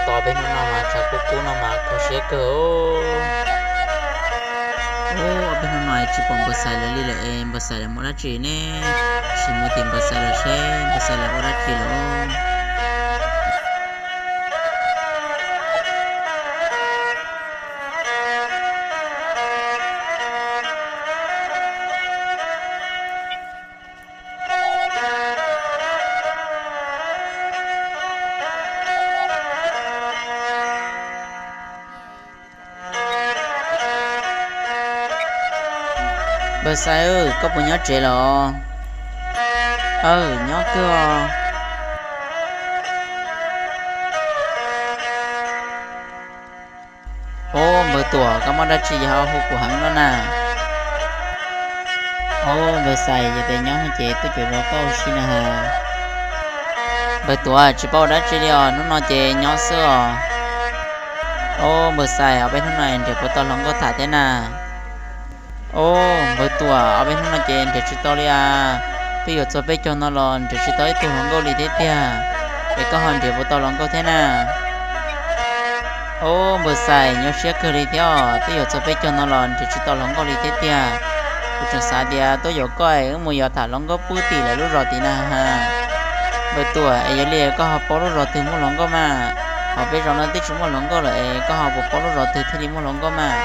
Tos peb hnub no mas tshav kub kub no mas kho siab kawg. Ub, ob peb hnub no tsis pom npawg Xais lawv li lawm es npawg Xais lawv mus dab tsi ne? Sim mus tim npawg Xais lawv seb npawg Xais lawv ua dab tsi lawm. Npawg Xais, koj puas nyob tsev los? Aw, nyob kawg os. Ub, npawg Tuam, koj muaj dab tsi ho hu kuv heev no na? Ub, npawg Xais, yog tias nyob ces tuaj cuag zov koj ua si na has. Npawg Tuam, tsis paub ua dab tsi li os, hnub no ces nyob xwb os. Ub, npawg Xais, ob peb hnub no nrhiav puas tau hluas nkauj tham thiab na? Ub, npawg Tuam, ob peb hnub no ces nrhiav tsis tau li as. Twb yuav txog peb caug no los nrhiav tsis tau ib tug hluas nkauj li thiab tiag. Es koj ho nrhiav puas tau hluas nkauj thiab na? Ub, npawg Xais, nyuaj siab kawg li thiab os, twb yuav txog peb caug no los nrhiav tsis tau hluas nkauj li thiab tiag. Kuv tseem xav tias tuaj yuav koj es wb mus yos tham hluas nkauj pub tim lawv lub zos tid na has. Npawg Tuam, es yog li koj ho paub lub zos twg muaj hluas nkauj mas? Hos peb zos no twb tsis muaj hluas nkauj lawm es koj ho puas paub lub zos twg thiaj li muaj hluas nkauj mas?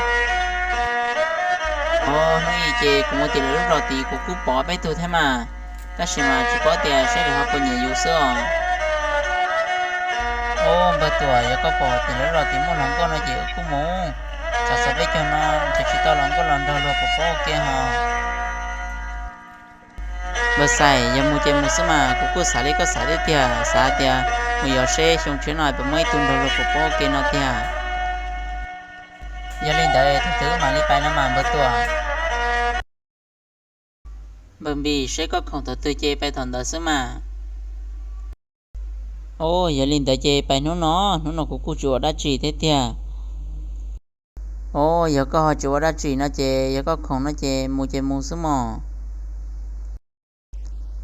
Ub, hnub i ces kuv mus tim lawv lub zos tid kuv kuj pom peb tug thiab mas, tab sis mas tsis paub tias saib lawv ho puas nyiam yus xwb os. Ub, npawg Tuam, yog koj pom tim lawv lub zos tid muaj hluas nkauj no ces wb kuj mus. Tsam txog peb caug no nrhiav tsis tau hluas nkauj los nrog luag puas paub ua ke ho? Npawg Xais, yog mus ces mus xwb mas, kuv kuj xav li koj xav thiab tiag, xav tias mus yos seb xyoo tshiab no puas muaj ib tug nrog luag puas paub ua ke no tiag. Yog li ntawd thaum twg wb mam li pais no mas npawg Tuam? Npawg Npis, seb koj khoom thaum twg ces pais thaum ntawd xwb mas. Ub, yog li ntawd ces pais hnub no, hnub no kuv kuj tsis ua dab tsi thiab tiag. Ub, yog koj ho tsis ua dab tsi no ces yog koj khoom no ces mus ces mus xwb mog.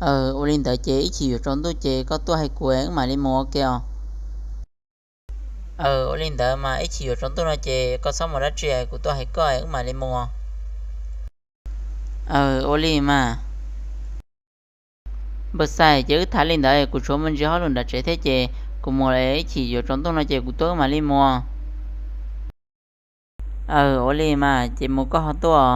Aw, ua li ntawd ces ib chim yuav tsaus ntuj ces koj tuaj hais kuv wb mam li mus ua ke os. Aw, ua li ntawd mas ib chim yuav tsaus ntuj no ces koj txhob mus dab tsi, kuv tuaj hais koj wb mam li mus. Aw, ua li mas. Npawg Xais, ces wb tham li ntawd kuv tshuav mus ntsia hauj lwm nram tsev thiab ces kuv mus lawm, ib chim yuav tsaus ntuj no ces kuv tuaj wb mam li mus. Aw, ua li mas ces mus koj ho tuaj.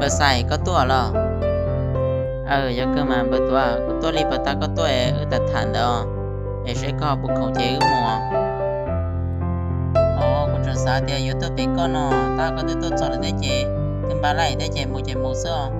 Npawg Xais, koj tuaj los? Aw, yog kawg mas npawg Tuav, kuv tuaj li puag ta koj tuaj es wb tham tham ntawd os, es seb koj ho puas khoom ces wb mus. Os, kuv tseem xav tias yuav tuaj pem koj no, tab koj twb tuaj txog lawm thiab ces twb npaj lawm thiab ces mus ces mus xwb os.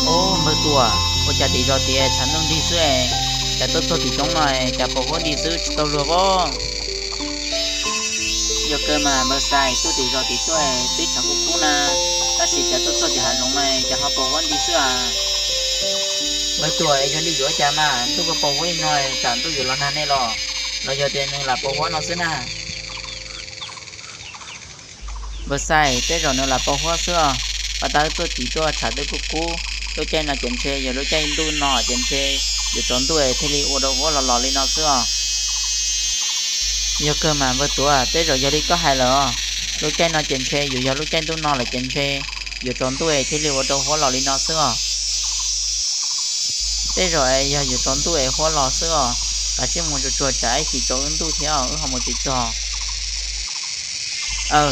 Os, npawg Tuav, ua cas tim zos tid tshav ntuj nrig xwb, cas tuaj txog tim roob no cas pos huab nti xwb tsis tau luag pob? Yog kawg mas npawg Xais, tuaj tim zos tid tuaj twb tshav kub kub na, tab sis cas tuaj txog tim hav zoov no cas ho pos huab nti xwb as? Npawg Tuav, yog li yuav cas mas ntuj koj pos huab li no, tsam ntuj yuav los nag nej los, los yog tias nws lam pos huab no xwb na? Npawg Xais, tej zaum nws lam pos huab xwb os, pas tas wb tuaj tid tuaj tshav twb kub kub, lub caij no ces ntshe yog lub caij ntuj no ces ntshe yuav tsaus ntuj es thiaj li ua rau huab los los li no xwb os. Yog kawg mas npawg Tuav, tej zaum yog li koj hais lawm os, lub caij no ces ntshe yuav yog lub caij ntuj no lawm ces ntshe yuav tsaus ntuj es thiaj li ua rau huab los li no xwb os. Tej zaum es yog yuav tsaus ntuj es huab los xwb os, kav tsij mus tsuag tsuag tsam ib chim tsaus wb ntuj thiab wb ho mus tsis txog. Aw.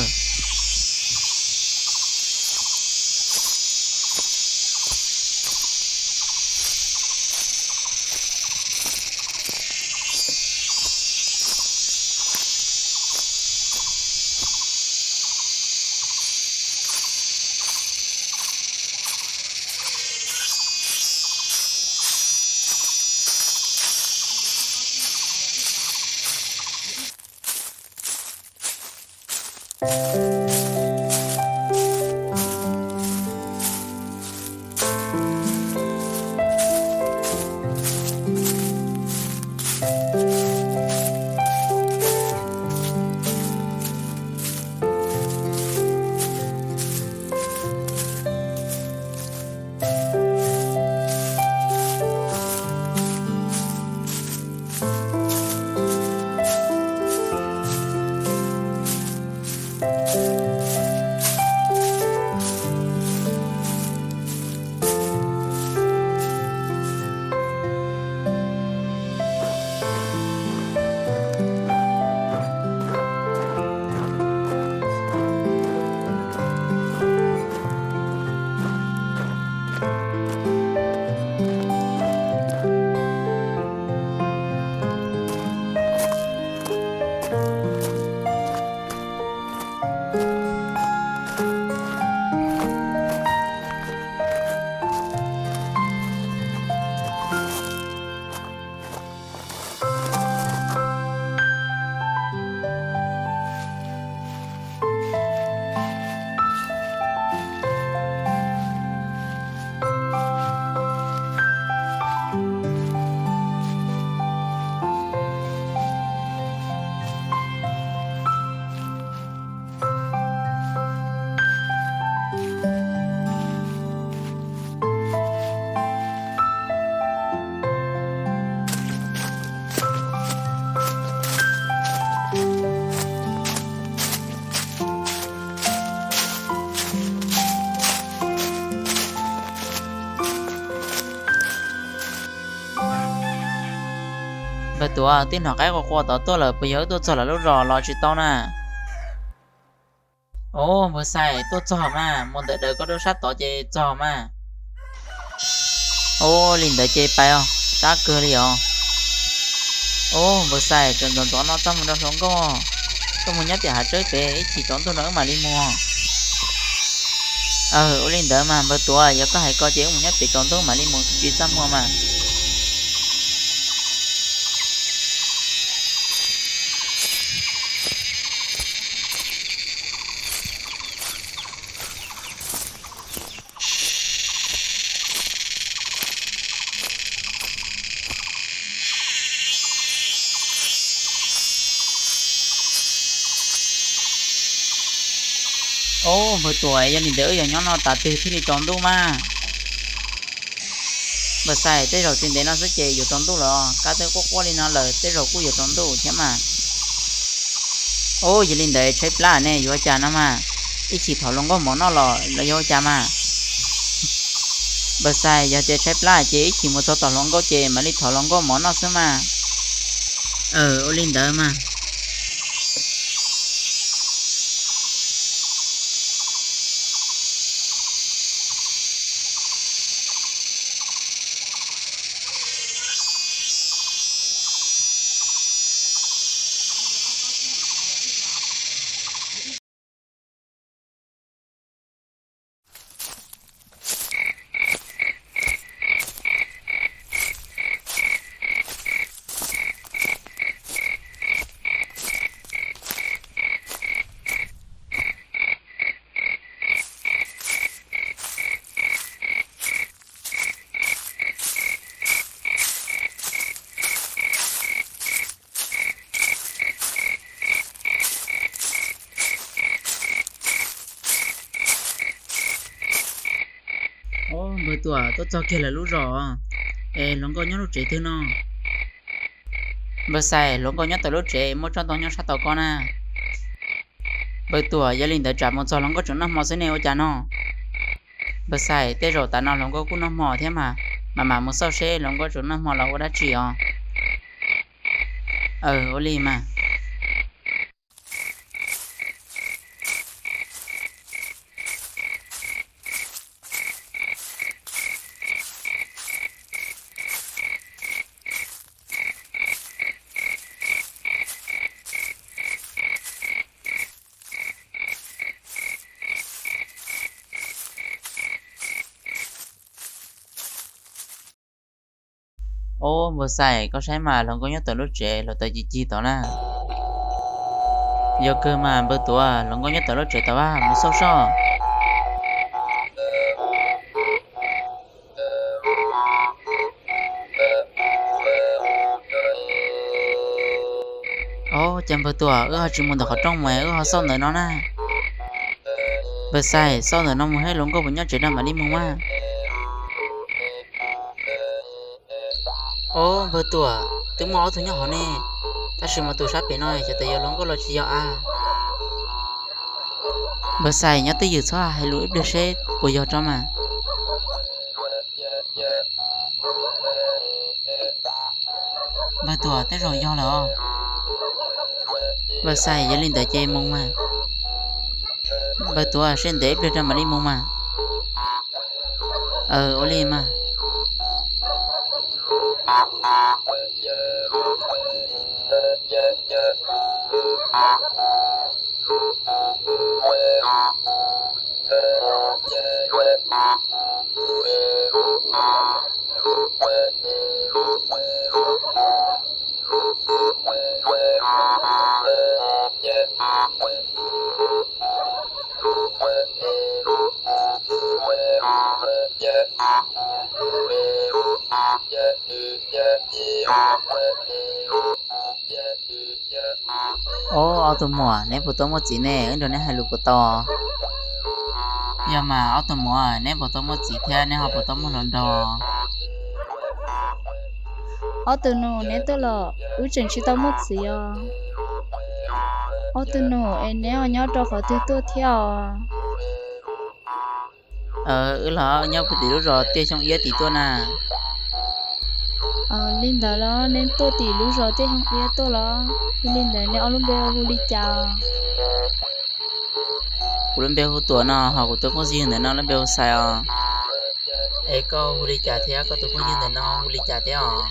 Npawg Tuav, twb hnov qaib qua qua tod tuaj lawm, puas yog wb tuaj txog lawv lub zos los tsis tau na? Os, npawg Xais, tuaj txog mas, mus ntawm daws koj rau sab tod ces txog mas. Os, li ntawd ces pais os, sab kawg li os. Os, npawg Xais, tseem ntxov ntxov no txaj muag rau hluas nkauj, tuaj mus nyob tim hav tsawb pem, ib chim tsaus ntuj no wb mam li mus. Ua li ntawd mas npawg Tuam, yog koj hais ko ces wb mus nyob pem tsaus ntuj mam li mus tsis txaj muag mas. Ub, npawg Tuam, yog li ntawd wb yog nyob no tas twg thiaj li tsaus ntuj mas? Npawg Xais, tej zaum tsis ntev no xwb ces yuav tsaus ntuj lawm, kab twb quaj quaj li no lawm, tej zaum kuj yuav tsaus ntuj thiab mas. Ub, yog li ntawd tshaib plab ne, yuav ua cas no mas? Ib chim thov hluas nkauj mov noj los los yuav ua cas mas? Npawg Xais, yog tias tshaib plab ces ib chim mus txog tom hluas nkauj ces mam li thov hluas nkauj mov noj xwb mas. Ua li ntawd mas. Ub, npawg Tuam, tuaj txog kiag lawv lub zos, es hluas nkauj nyob lub tsev twg no? Npawg Xais, hluas nkauj nyob tom lub tsev, muaj tsob ntoo nyob sab tom ko na. Npawg Tuam, yog li ntawd tsam mus txog hluas nkauj tseem noj hmo xwb ne ua cas no? Npawg Xais, tej zaum tas no hluas nkauj kuj noj hmo thiab mas, mam mam mus xauj seb hluas nkauj tseem noj hmo los ua dab tsi os. Ua li mas. Ub, npawg Xais, koj saib mas hluas nkauj nyob tom lub tsev los taws ci ci tod na. Yog kawg mas npawg Tuam, hluas nkauj nyob tom lub tsev tod, mus xauj soj. Ub, cas npawg Tuam, wb ho tsis mus ntawm qhov rooj mus, wb ho xauj ntawm no na. Npawg Xais, xauj ntawm no mus seb hluas nkauj puas nyob tsev no mam li mus mas. Ub, npawg Tuam, twb muaj ob tug nyob hov ne, tab sis mas tus sab pem no xyov tas yog hluas nkauj los tsis yog a. Npawg Xais, nyob twj ywm txhob hais lus ib pliag seb puas yog tso mas. Npawg Tuam, tej zaum yog lawm os. Npawg Xais, yog li ntawd ces mus mas. Npawg Tuam, seb ntev ib pliag rau mam li mus mas. Ua li mas. Ob, ob tug muam, neb puas tau muaj txiv ne? Wb nrog neb hais lus puas tau? Yog mas ob tug muam, neb puas tau muaj txiv thiab neb ho puas tau muaj hluas nraug? Ob tug nus, neb tuaj los wb tseem tsis tau muaj txiv os. Ob tug nus, es neb ho nyob rau qhov twg tuaj thiab os? Wb los nyob puag tim lub zos Tiaj Xyooj Iab tim tuaj na. Li ntawd los neb tuaj tim lub zos Tiaj Xyooj Iab tuaj los? Yog li ntawd neb ob lub npe hu li cas? Kuv lub npe hu Tuam no, ho kuv tus phooj ywg ntawm no lub npe hu Xais os. Es koj hu li cas thiab, koj tus phooj ywg ntawm no hu li cas thiab os?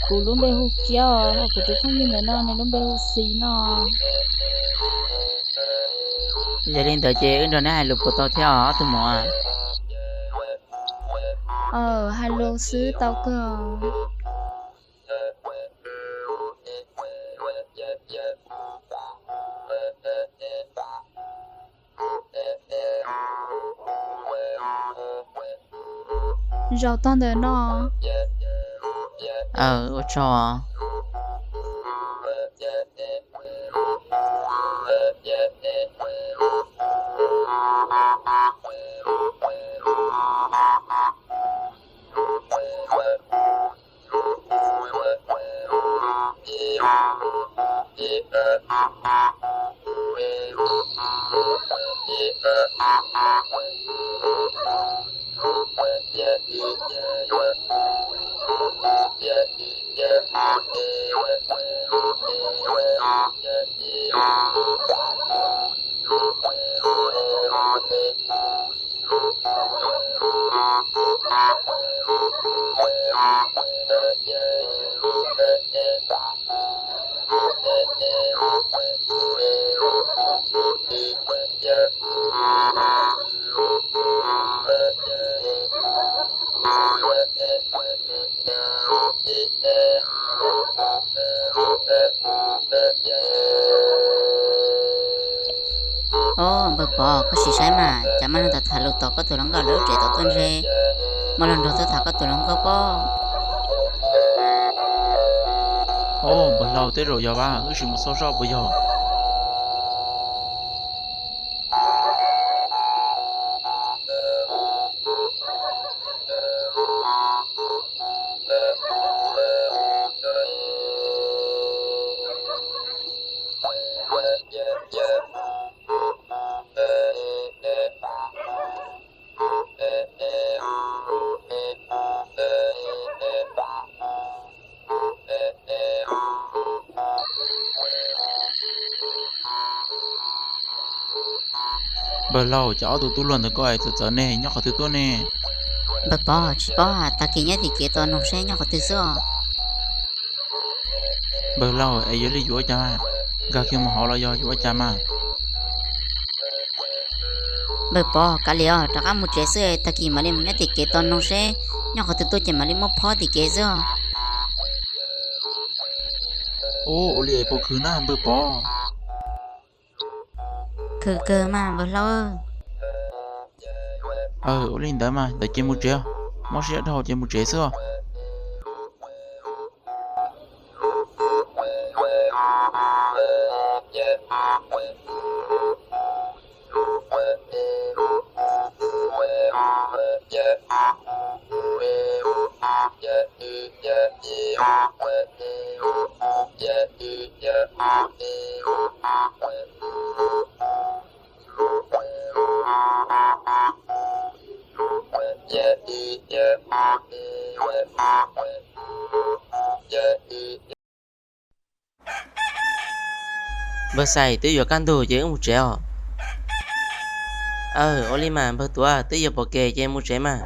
Kuv lub npe hu Kiab os, ho kuv tus phooj ywg ntawm no nws lub npe hu Xis no. Yog li ntawd ces wb nrog neb hais lus puas tau thiab os ob tug muam? Aw, hais lus xwb tau kawg. Zaum tag ntawm no. Aw, ua tsaug. Au, npawg Pov, koj sim saib mas, cas muaj neeg tham lus tom koj tus hluas nkauj lub tsev tom tuaj ntshe muaj luag nrog tuaj tham koj tus hluas nkauj pob. Au, npawg Hlau, tej zaum yog vaj wb sim mus xauj soj puas yog. Npawg Hlau, cas ob tug tub hluas ntawd koj es txawv txawv ne, nyob qhov twg tuaj ne? Npawg Pov, tsis paub, tag kis nyob tim kev tos noog seb nyob qhov twg xwb os. Npawg Hlau, es yuav li yuav ua cas, nkag kiag mus hauv los yog yuav ua cas mas? Npawg Pov, kav liam os, rov qab mus tsev xwb, tag kis mam li mus nyob tim kev tos noog seb nyob qhov twg tuaj ces mam li muab phob tim kev xwb os. Ua li es puas khwv na npawg Pov? Khwv kawg mas npawg Hlau. Aw, ua li ntawd mas ntawd ces mus tsev, mob siab dhau ces mus tsev xwb os. Npawg Xais, twb yuav kaj ntug ces wb mus tsev os. Aw, ua li mas npawg Tuav, twb yuav pom kev ces mus tsev mas.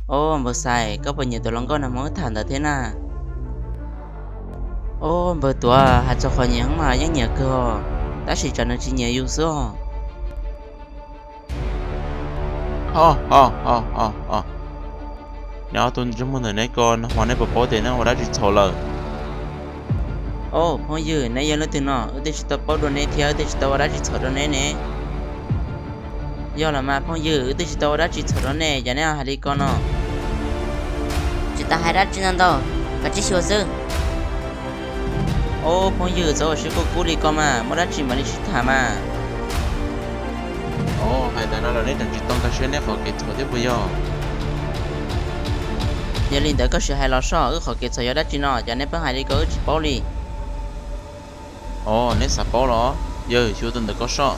Au, npawg Xais, koj puas nyiam tus hluas nkauj nag hmo wb tham ntawd thiab na? Au, npawg Tuav, hais txog qhov nyiam mas yeej nyiam kawg os, tab sis tsam nws tsis nyiam yus xwb os. O, o, o, o, o. Neb ob tug ntsej muag ntawm neb ko hmo neb puas paub tias neb ua dab tsi txhaum lawm? O, phooj ywg, neb yog leej twg no? Wb twb tsis tau paub dua neb thiab wb twb tsis tau ua dab tsi txhaum rau neb ne. Yog los mas phooj ywg, wb twb tsis tau ua dab tsi txhaum rau nej, cas neb ho hais li ko no? Tsis tau hais dab tsi no ntau, koj tsis xyuas xwb. O, phooj ywg, txhob ua siab kub kub li ko mas, muaj dab tsi mam li sib tham mas. O, hais tas no los neb tseem tsis tau nkag siab neb qhov kev txhaum thiab puas yog? Yog li ntawd koj sim hais los soj, wb qhov kev txhaum yog dab tsi no, cas neb pheej hais li ko wb tsis paub li. O, neb xav paub los? Yawg, xyuas tus ntawm koj soj.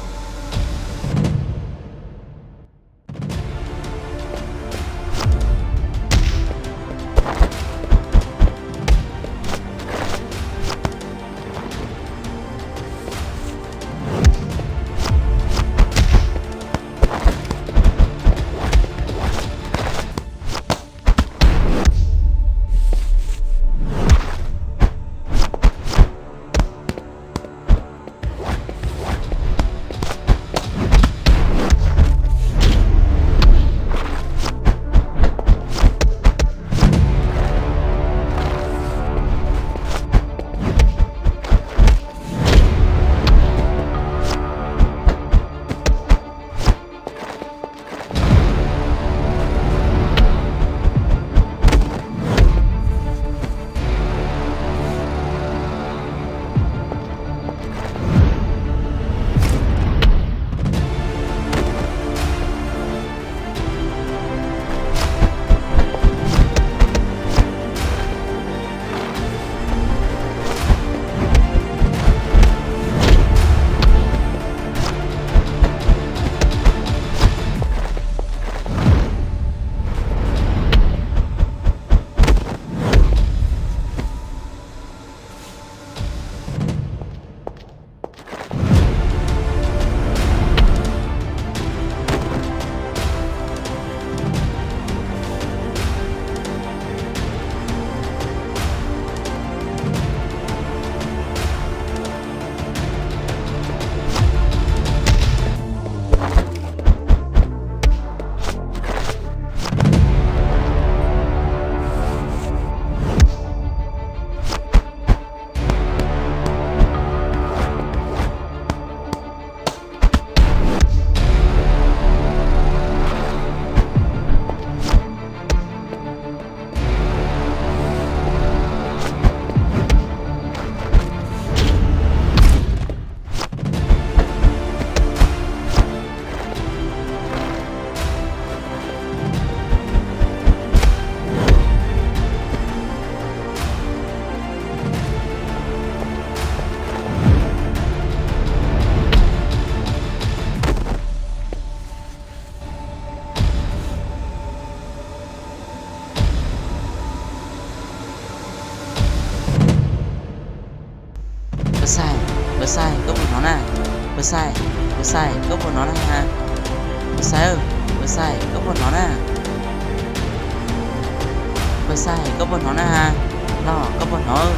Npawg Xais, Npawg Xais, koj puas hnov na? Npawg Xais, Npawg Xais, koj puas hnov na ha? Npawg Xais, Npawg Xais, koj puas hnov na? Npawg Xais, koj puas hnov na ha? Los koj puas hnov?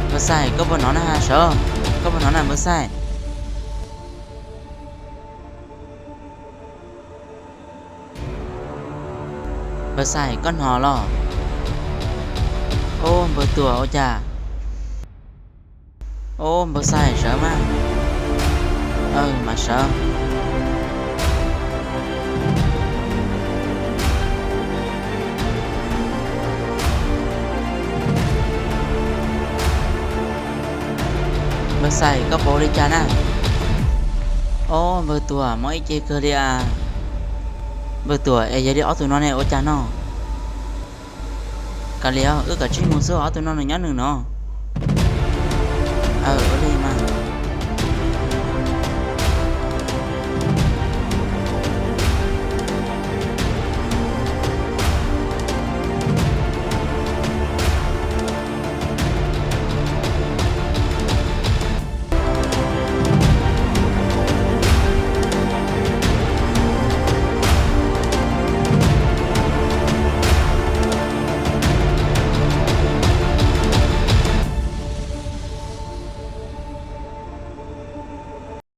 Npawg Xais, koj puas hnov na ha? Sawv, koj puas hnov na Npawg Xais? Npawg Xais, koj hnov los? Ob, Npawg Tuam ua cas? Ob, Npawg Xais, sawv mas. Aw, mas sawv. Npawg Xais, koj puas ua li cas na? Ob, Npawg Tuam, mob ib ce kawg li as. Npawg Tuam, es yog li ob tug no ne ua cas no? Kav liam, wb kav tsij mus xwb, ob tug no nws nyob nws no. Aw, ua li mas.